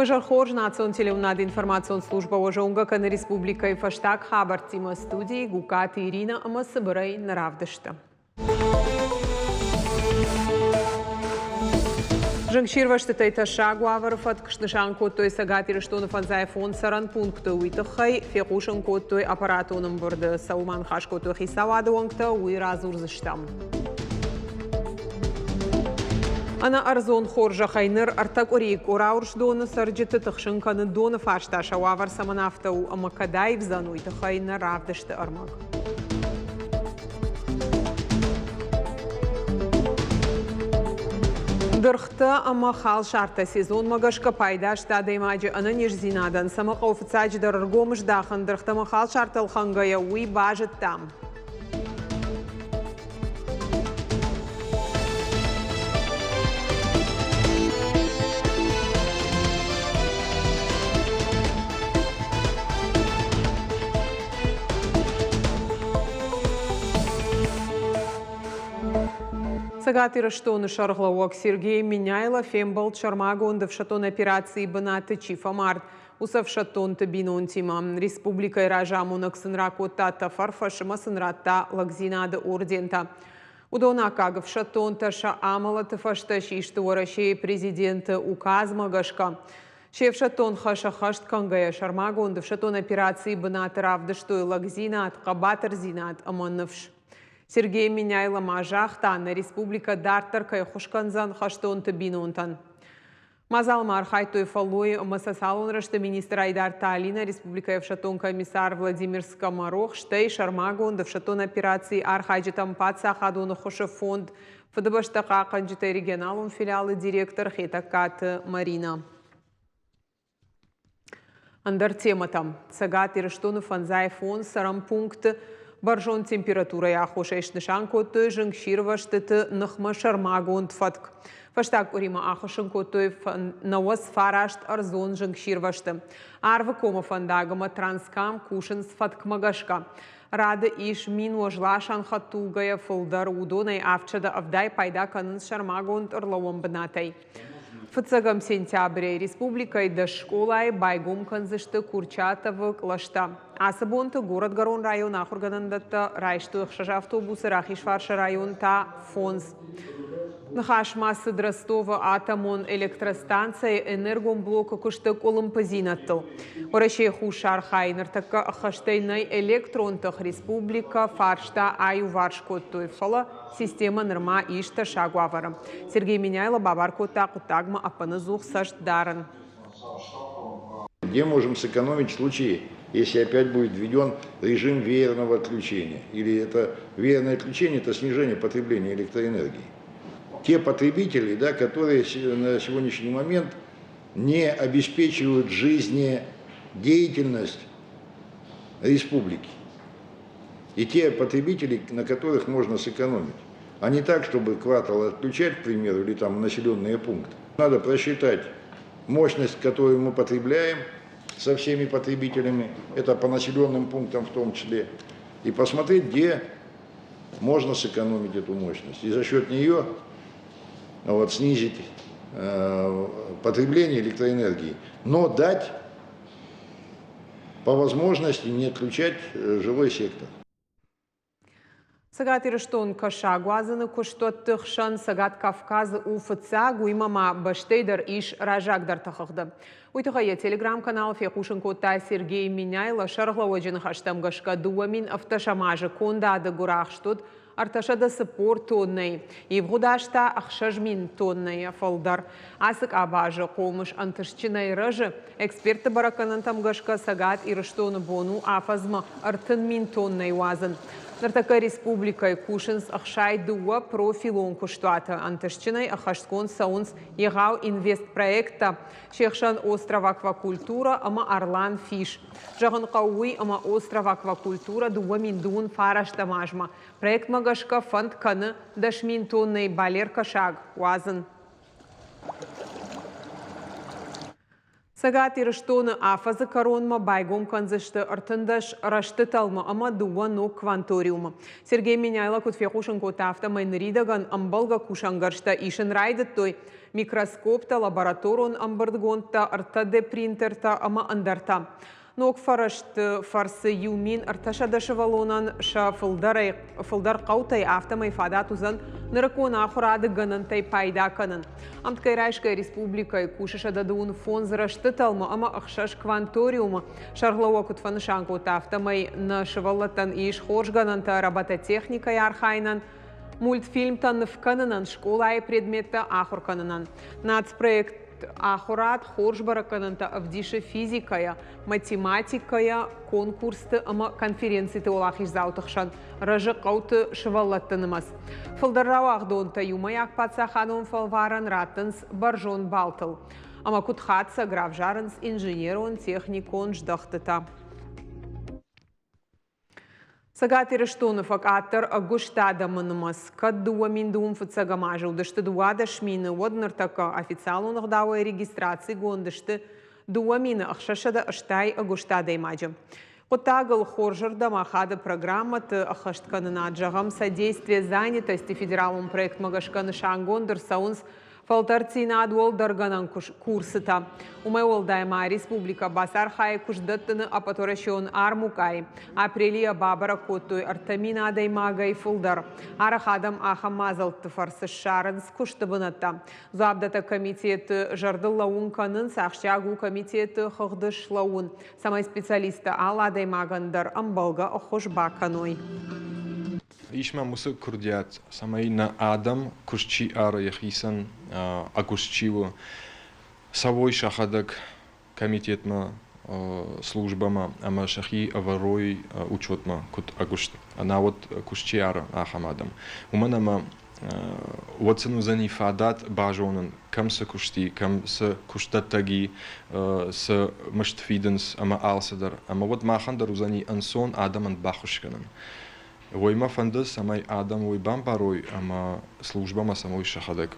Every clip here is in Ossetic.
Уе зӕр хорз, национ телеуынынады информацион службӕ уӕ зонгӕ кӕны республикӕйы фӕстаг хабӕрттимӕ студийы Гукаты Иринӕ ӕмӕ цыбырӕй нӕ равдысты. Зынгсирвӕзтытӕй тӕссаг уавӕры фӕтк снысан кодтой Цӕгат Ирыстоны фӕндзай фонд цӕрӕн пункты. Уый тыххӕй фехъусын кодтой аппаратон ӕмбырды. Цӕуыл ма ныхас кодтой хицауады уӕнгтӕ, уый радзурдзыстӕм. Ӕнӕӕрдзон хорзӕхӕй ныр ӕртӕ къуырийы Къора-Урсдоны цӕрджыты тыхсын кӕны доны фарста сӕ уавӕр цӕмӕн афтӕ у ӕмӕ кӕд аивдзӕн, уый тыххӕй нӕ равдысты ӕрмӕг. Дыргътӕ ӕмӕ халсартӕ сезонмӕ гӕсгӕ пайда сты адӕймаджы ӕнӕниздзинадӕн. Цӕмӕ хъӕуы фыццаджыдӕр ӕргом здахын дыргътӕ ӕмӕ халсартӕ ӕлхӕнгӕйӕ, уый базыдтам. Цӕгат Ирыстоны сӕргълӕууӕг Сергей Меняйло фембӕлд сӕрмагонд ӕфсӕддон операцийы бынаты чи фӕмард, уыцы ӕфсӕддонты бинонтимӕ. Республикӕйы разамонӕг сын ракодта тӕфӕрфӕс ӕмӕ сын радта лӕгдзинады ордентӕ. Уыдон аккаг ӕфсӕддонтӕ сӕ амӕлӕты фӕстӕ систы Уӕрӕсейы президенты указмӕ гӕсгӕ. Се фсӕддон хӕс ӕххӕст кӕнгӕйӕ сӕрмагонд ӕфсӕддон операцийы бынаты равдыстой лӕгдзинад, хъӕбатырдзинад ӕмӕ ныфс. Сергей Меняйло ма загъта, нӕ республикӕ дарддӕр кӕй ӕххуыс кӕндзӕн хӕстонты бинонтӕн. Мадзалмӕ архайдтой фӕллойы ӕмӕ социалон рӕзты министр Айдарты Алинӕ, республикӕйы ӕфсӕддон комиссар Владимир Скоморох, стӕй сӕрмагонд ӕфсӕддон операцийы архайджытӕн паддзахадон ӕххуысы фонд Фыдыбӕстӕ хъахъхъӕнджытӕй регионалон филиалы директор Хетӕгкаты Маринӕ. Ӕндӕр темӕтӕм. Цӕгат Ирыстоны фӕндзай фондз цӕрӕн пункты бӕрзонд температурӕйы аххосӕй снысан кодтой зынгсирвӕзтыты ныхмӕ сӕрмагонд фӕтк. Фӕстаг къуыримӕ ахуыссын кодтой 99 ӕрдзон зынгсирвӕзты. Арвы комы фӕндаг ӕмӕ Транскам кусынц фӕткмӕ гӕсгӕ. Рады ис 1000 уӕзласӕн хӕдтулгӕйӕ фылдӕр, уыдонӕй 770 пайда кӕнынц сӕрмагонд ӕрлӕууӕн бынатӕй. Фыццӕгӕм сентябрӕй республикӕйы дӕс скъолайы байгом кӕндзысты Курчатовы кълӕстӕ. Ацы бонты горӕтгӕрон районы ахуыргӕнӕндӕттӕ райстой ӕхсӕз автобусы, Рахизфарсы район та фондз. Ныхас ма цыд Ростовы атомон электростанцӕйы энергон блокы куысты къуылымпыдзинӕдтыл. Уӕрӕсейы хуссар хайы ныртӕккӕ ӕххӕстӕй нӕй электрон тых, республикӕ фарста аиуварс кодтой, фӕлӕ Системӕ нырма ис тӕссаг уавӕры. Сергей Меняйло бабар кодта хъуыддагмӕ ӕппынӕдзух цӕст дарын. Где можем сэкономить в случае, если опять будет введен режим веерного отключения? Или это веерное отключение – это снижение потребления электроэнергии. Те потребители, да, которые на сегодняшний момент не обеспечивают жизнедеятельность республики. И те потребители, на которых можно сэкономить. А не так, чтобы квартал отключать, к примеру, или там населенные пункты. Надо просчитать мощность, которую мы потребляем со всеми потребителями, это по населенным пунктам в том числе, и посмотреть, где можно сэкономить эту мощность. И за счет нее вот, снизить потребление электроэнергии, но дать по возможности не отключать жилой сектор. Цӕгат Ирыстон кӕсагуадзӕны куыстуӕтты хсӕн Цӕгат Кавказы у фыццаг, уыимӕ ма бӕстӕй дӕр ис раззагдӕрты хыгъды. Уый тыххӕй йӕ телеграм-канал фехъусын кодта Сергей Меняйло. Сӕргълӕууӕджы ныхӕстӕм гӕсгӕ 2017 азы кондады гуырахст уыд 340 тоннӕйы, ивгъуыд аз та 6000 тоннӕйӕ фылдӕр. Ацы къабазы хъомыс ӕнтыстджынӕй рӕзы. Экспертты бӕрӕггӕнӕнтӕм гӕсгӕ Цӕгат Ирыстоны бон у афӕдзмӕ 30 000 тоннӕйы уадзын. Ныртӕккӕ республикӕйы кусынц 62 профилон куыстуаты. Ӕнтыстджынӕй ӕххӕстгонд цӕуынц егъау инвестпроекттӕ, се хсӕн Остров Аквакультура ӕмӕ Орлан Фиш. Зӕгъын хъӕуы уый, ӕмӕ Остров Аквакультура 2009 азмӕ проектмӕ гӕсгӕ фӕнд кӕны 10 000 тоннӕйы балер кӕсаг уадзын. Цӕгат Ирыстоны афӕдзы кӕронмӕ байгом кӕндзысты 13 рӕзты тӕлмы ӕмӕ дыууӕ ног кванториумы. Сергей Меняйло куыд фехъусын кодта, афтӕмӕй ныридӕгӕн ӕмбӕлгӕ кусӕнгӕрзтӕ исын райдыдтой: микроскоптӕ, лабораторон ӕмбырдгондтӕ, 3D принтертӕ ӕмӕ ӕндӕртӕ. Ног фӕрӕзты фӕрцы 1300 сывӕллонӕн сӕ фылдӕрӕй фылдӕр хъӕутӕй афтӕмӕй фадат уыдзӕн нырыккон ахуырады гӕнӕнтӕй пайда кӕнын. Ӕмткӕй райсгӕ республикӕйы кусы 125 рӕзты тӕлмы ӕмӕ ӕхсӕз кванториумы. Сӕргълӕууӕг куыд фӕнысан кодта, афтӕмӕй нӕ сывӕллӕттӕн ис хорз гӕнӕнтӕ робототехникӕйы архайынӕн, мультфильмтӕ ныв кӕнынӕн, скъолайы предметтӕ ахуыр кӕнынӕн. Нацпроект Ахуырад хорз бӕрӕггӕнӕнтӕ ӕвдисы физикӕйӕ, математикӕйӕ, конкурсты ӕмӕ конференциты уӕлахиздзауты хсӕн рӕзы хъӕуты сывӕллӕтты нымӕц. Фылдӕр рауагъдонтӕ иумӕйаг паддзахадон фӕлварӕн раттынц бӕрзонд балтыл. Ӕмӕ куыд хатдзӕг равзарынц инженерон-техникон здӕхтытӕ. Цӕгат Ирыстоны фӕкъаддӕр ӕгуыст адӕмы нымӕц. Кӕд 2015 азы уыдысты 12 000, уӕд ныртӕккӕ официалон ӕгъдауӕй регистрацигонд сты 2680 ӕгуыст адӕймаджы. Хъуыддагыл хорзырдӕм ахады программӕты ӕххӕсткӕнынад, зӕгъӕм, «Содействие занятости» федералон проектмӕ гӕсгӕ нысангонд ӕрцӕуынц фӕлтӕрддзинад уӕлдӕргӕнӕн курсытӕ. Уымӕй уӕлдай ма республикӕ бацархайы куыстдӕттыны ӕппӕтуӕрӕсеон армукъайы. Апрелы йӕ бабӕрӕг кодтой 3000 адӕймагӕй фылдӕр. Арӕх адӕм ахӕм мадзӕлтты фӕрцы ссарынц куысты бынӕттӕ. Дзуапдӕттӕг комитеты зӕрдыл лӕууын кӕнынц, ахсджиаг у комитеты хыгъды слӕууын, цӕмӕй специалисттӕ алы адӕймагӕн дӕр ӕмбӕлгӕ ӕххуыс бакӕной. Ис мӕм уыцы куырдиат, цӕмӕй нӕ адӕм, куыст чи ары йӕхицӕн, ӕгуыст чи у, цӕуой сӕхӕдӕг комитетмӕ, службӕмӕ ӕмӕ сӕхи ӕвӕрой учетмӕ, куыд ӕгуыст, науӕд куыст чи ары, ахӕм адӕм. Уымӕн ӕмӕ уӕд сын уыдзӕни фадат базонын, кӕм цы куыст и, кӕм цы куыстдӕттӕг и, цы мызд фидынц ӕмӕ алцыдӕр. Ӕмӕ уӕд махӕн дӕр уыдзӕни ӕнцон адӕмӕн баххуыс кӕнын. Уый мӕ фӕнды, цӕмӕй адӕм уый бамбарой ӕмӕ службӕмӕ цӕуой сӕхӕдӕг.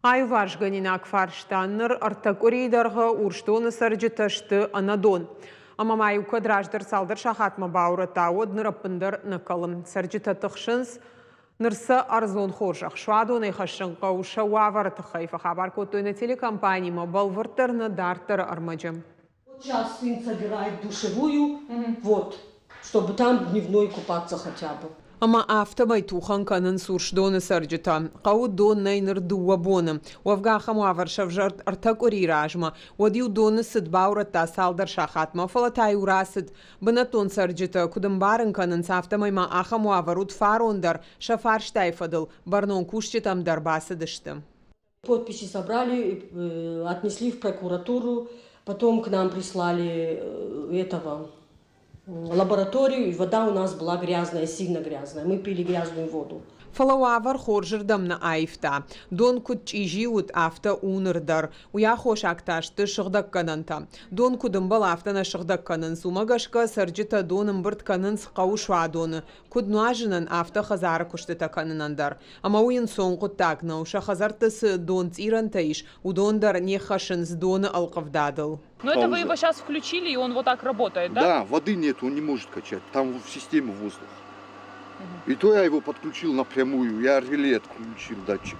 Аиуварсгӕнинаг фарста ныр ӕртӕ къуырийы дӕргъы Урсдоны цӕрджытӕ сты ӕнӕдон. Ӕмӕ ма иу кӕд раздӕр цалдӕр сахатмӕ баурӕдта, уӕд ныр ӕппындӕр нӕ кӕлы. Цӕрджытӕ тыхсынц, ныр сӕ ӕрдзон хорзӕх суадонӕй хӕссын хъӕуы сӕ уавӕры тыххӕй, фӕхабар кодтой нӕ телекомпанимӕ, бӕлвырддӕр нӕ дарддӕры ӕрмӕджы. Сейчас сын собирает душевую, вот, чтобы там дневной купаться хотя бы. Ӕмӕ афтӕмӕй тухӕн кӕнынц Урсдоны цӕрджытӕ. Хъӕуы дон нӕй ныр дыууӕ боны. Уӕвгӕ ахӕм уавӕр сӕвзӕрд ӕртӕ къуырийы размӕ. Уӕд-иу доны цыд баурӕдта цалдӕр сахатмӕ, фӕлӕ та-иу рацыд. Бынӕттон цӕрджытӕ куыд ӕмбарын кӕнынц, афтӕмӕй ма ахӕм уавӕр уыд фарон дӕр, сӕ фарстайы фӕдыл бӕрнон кусджытӕм дӕр бацыдысты. Подписи собрали, отнесли в прокуратуру, потом к нам прислали этого лабораторию, и вода у нас была грязная, сильно грязная. Мы пили грязную воду. Фӕлӕ уавӕр хорзырдӕм нӕ аивта. Дон куыд чъизи уыд, афтӕ у ныр дӕр. Уый аххосаг та сты сыгъдӕггӕнӕнтӕ. Дон куыд ӕмбӕлы, афтӕ нӕ сыгъдӕг кӕнынц. Уымӕ гӕсгӕ цӕрджытӕ дон ӕмбырд кӕнынц хъӕуы суадоны. Куыд нуазынӕн, афтӕ хӕдзары куыстытӕ кӕнынӕн дӕр. Ӕмӕ уый ӕнцон хъуыддаг нӕу, сӕ хӕдзӕртты цы донцъирӕнтӕ ис, уыдон дӕр не ххӕссынц доны ӕлхъывдадыл. Но это вы его сейчас включили, и он вот так работает, да? Да, воды нет, он не может качать. Там в системе воздух. И то я его подключил напрямую. Я реле отключил датчик.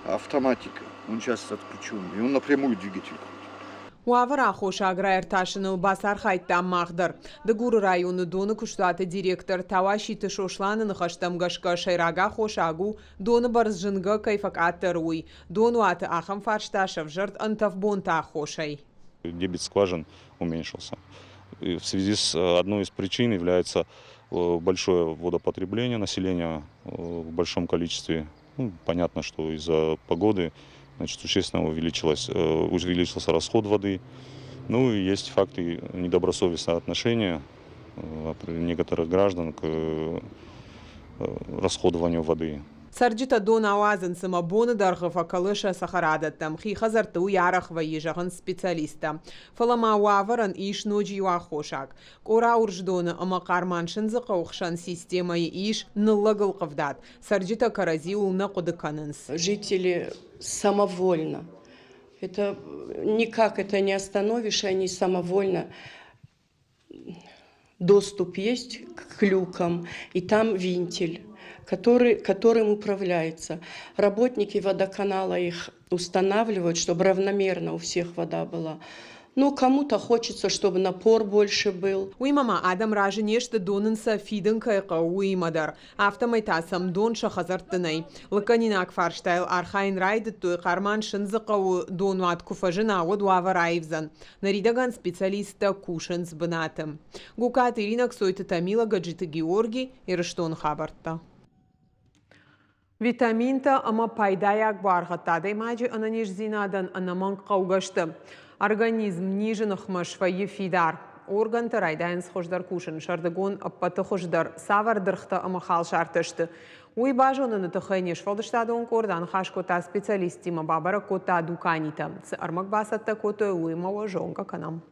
Автоматика. Он сейчас отключен. И он напрямую двигатель крутит. Уавӕр аххосаг раиртасыныл бацархайдтам мах дӕр. Дыгуры районы доны куыстуаты директор Тауаситы Сосланы ныхӕстӕм гӕсгӕ сӕйраг аххосаг у, доны бӕрц зынгӕ кӕй фӕкъаддӕр, уый. Донуаты ахӕм фарста сӕвзӕрд ӕнтӕф бонты аххосӕй. Дебит скважин уменьшился. И в связи с одной из причин является большое водопотребление населения в большом количестве. Ну, понятно, что из-за погоды, значит, существенно увеличился расход воды. Ну и есть факты недобросовестного отношения некоторых граждан к расходованию воды. Цӕрджытӕ дон ауадзынц ӕмӕ боны дӕргъы фӕкӕлы сӕ цӕхӕрадӕттӕм. Хи хӕдзӕртты уый арӕх вӕййы, зӕгъынц специалисттӕ. Фӕлӕ ма уавӕрӕн ис ноджы иу аххосаг. Къора-Урсдоны ӕмӕ Хъарман-Сындзыхъӕуы хсӕн системӕйы ис ныллӕг ӕлхъывдад. Цӕрджытӕ кӕрӕдзиуыл нӕ хъуыды кӕнынц. Жители самовольно. Это никак это не остановишь, они самовольно доступ есть к люкам, и там винтель, который, которым управляется. Работники водоканала их устанавливают, чтобы равномерно у всех вода была. Ну, кому-то хочется, чтобы напор больше был. Уыимӕ ма адӕм разы не сты, дон ын сӕ фидын кӕй хъӕуы, уыимӕ дӕр. Афтӕмӕй та сӕм дон сӕ хӕдзӕртты нӕй. Лыггӕнинаг фарстайыл архайын райдыдтой, Хъарман-Сындзыхъӕуы донуат куы фӕзына, уӕд уавӕр аивдзӕн. Ныридӕгӕн специалисттӕ кусынц бынаты. Гукаты Ирина, Ксойты Тамила, Гаджиты Георгий, Ирыстоны хабӕрттӕ. Витаминтӕ ӕмӕ пайдайаг буаргъӕдтӕ адӕймаджы ӕнӕниздзинадӕн ӕнӕмӕнг хъӕугӕ сты. Организм низы ныхмӕ свӕййы фидар. Органтӕ райдайынц хуыздӕр кусын. Сӕрдыгон ӕппӕты хуыздӕр цавӕр дыргътӕ ӕмӕ халсартӕ сты, уый базоныны тыххӕй не сфӕлдыстадон къорд аныхас кодта специалисттимӕ, бабӕрӕг кодта дуканитӕ. Цы ӕрмӕг бацӕттӕ кодтой, уыимӕ уӕ зонгӕ кӕнӕм.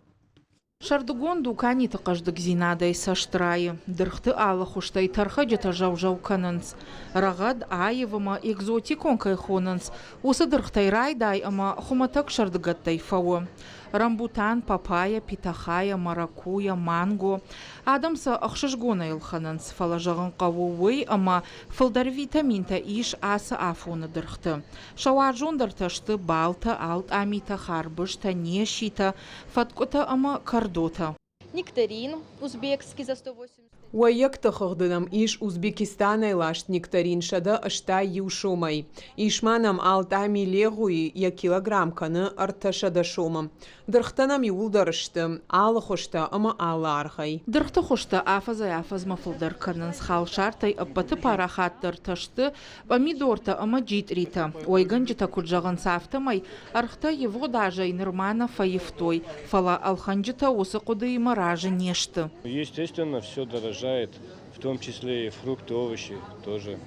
Сӕрдыгон дуканиты хъӕздыгдзинадӕй цӕст райы. Дыргъты алы хуызтӕй тӕрхӕджытӕ зӕу-зӕу кӕнынц. Рӕгъӕд, аив ӕмӕ экзотикон кӕй хонынц, уыцы дыргътӕй райдай ӕмӕ хуымӕтӕг сӕрдыгӕттӕй фӕуы. Рамбутан, папайя, питахайя, маракуйя, манго. Адӕм сӕ ӕхсызгонӕй ӕлхӕнынц, фӕлӕ зӕгъын хъӕуы уый, ӕмӕ фылдӕр витаминтӕ ис ацы афоны дыргъты. Сӕ уарзондӕртӕ сты балтӕ, алтъамитӕ, харбызтӕ, неситӕ, фӕткъуытӕ ӕмӕ кӕрдотӕ. Нектарин узбекский за 180. Уӕййӕгты хыгъды нӕм ис Узбекистанӕй ласт нектарин 181 сомӕй. Ис ма нӕм алтъами легъуи, йӕ килограмм кӕны 300 сомы. Дыргътӕ нӕм иууылдӕр сты алы хуызтӕ ӕмӕ алы аргъӕй. Дыргъты хуызтӕ афӕдзӕй-афӕдзмӕ фылдӕр кӕнынц. Халсартӕй ӕппӕты парахатдӕртӕ сты Пъамидортӕ ӕмӕ джитъритӕ. Уӕйгӕнджытӕ куыд зӕгъынц, афтӕмӕй ӕргътӕ ивгъуыд азӕй нырма нӕ фӕивтой, фӕлӕ ӕлхӕнджытӕ уыцы хъуыдыимӕ разы не сты. Естественно, все дорожает, в том числе и фрукты, овощи тоже.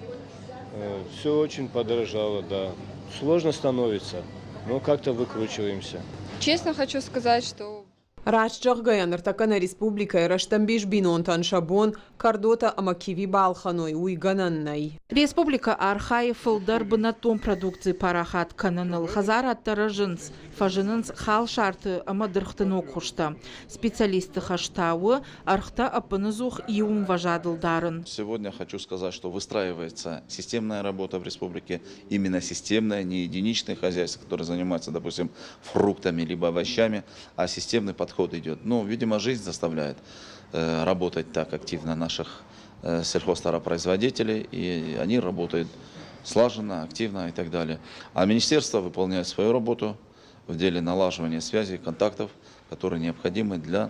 Все очень подорожало, да. Сложно становится, но как-то выкручиваемся. Честно хочу сказать, что Раст зӕгъгӕйӕ, ныртӕккӕ нӕ республикӕйы рӕстӕмбис бинонтӕн сӕ бон кӕрдотӕ ӕмӕ киви балхӕной, уый гӕнӕн нӕй. Республикӕ архайы фылдӕр бынӕттон продукци парахат кӕныныл. Хӕдзарадтӕ рӕзынц, фӕзынынц халсарты ӕмӕ дыргъты ног хуызтӕ. Специалистты хӕс та у ӕргътӕ ӕппынӕдзух иу ӕмвӕзадыл дарын. Сегодня хочу сказать, что выстраивается системная работа в республике, именно системная, не единичные хозяйства, которые занимаются, допустим, фруктами либо овощами, а системный подход идет. Ну, видимо, жизнь заставляет работать так активно наших сельхозтоваропроизводителей, и они работают слаженно, активно и так далее. А министерство выполняет свою работу в деле налаживания связей, контактов, которые необходимы для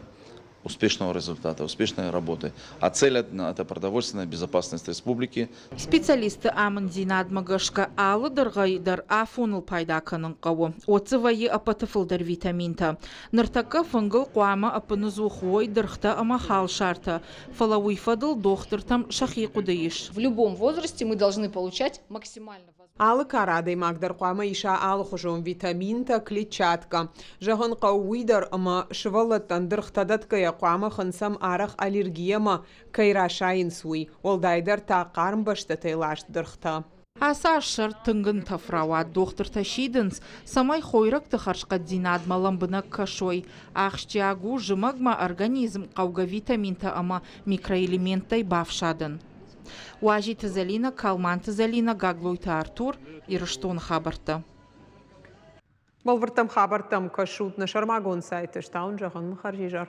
успешного результата, успешной работы. А цель одна – это продовольственная безопасность республики. Специалистты амынддзинадмӕ гӕсгӕ алы дыргъӕй дӕр афоныл пайда кӕнын хъӕуы. Отдзы вӕййы ӕппӕты фылдӕр витаминтӕ. Ныртӕккӕ фынгыл хъуамӕ ӕппынӕдзух уой дыргътӕ ӕмӕ халсартӕ, фӕлӕ уый фӕдыл дохтыртӕм сӕхи хъуыды ис. В любом возрасте мы должны получать максимально Алы кары адӕймаг дӕр хъуамӕ иса алыхуызон витаминтӕ, клетчаткӕ. Зӕгъын хъӕуы уый дӕр, ӕмӕ сывӕллӕттӕн дыргътӕ дӕтгӕйӕ хъуамӕ хынцӕм арӕх аллергийӕмӕ кӕй расайынц, уый, уӕлдайдӕр та хъарм бӕстӕтӕй ласт дыргътӕ. Ацы аз сӕрд тынг ӕнтӕф рауад. Дохтыртӕ сидынц, цӕмӕй хойрӕгты хӕрзхъӕддзинадмӕ лӕмбынӕг кӕсой. Ахсджиаг у зымӕгмӕ организм хъӕугӕ витаминтӕ ӕмӕ микроэлементтӕй бафсадын. Уазиты Зӕлинӕ, Калманты Зӕлинӕ, Гаглойты Артур, Ирыстоны хабӕрттӕ. Бӕлвырдтӕм хабӕрттӕм кӕсут нӕ сӕрмагонд сайты. Стауын зӕгъын, хӕрзизӕр.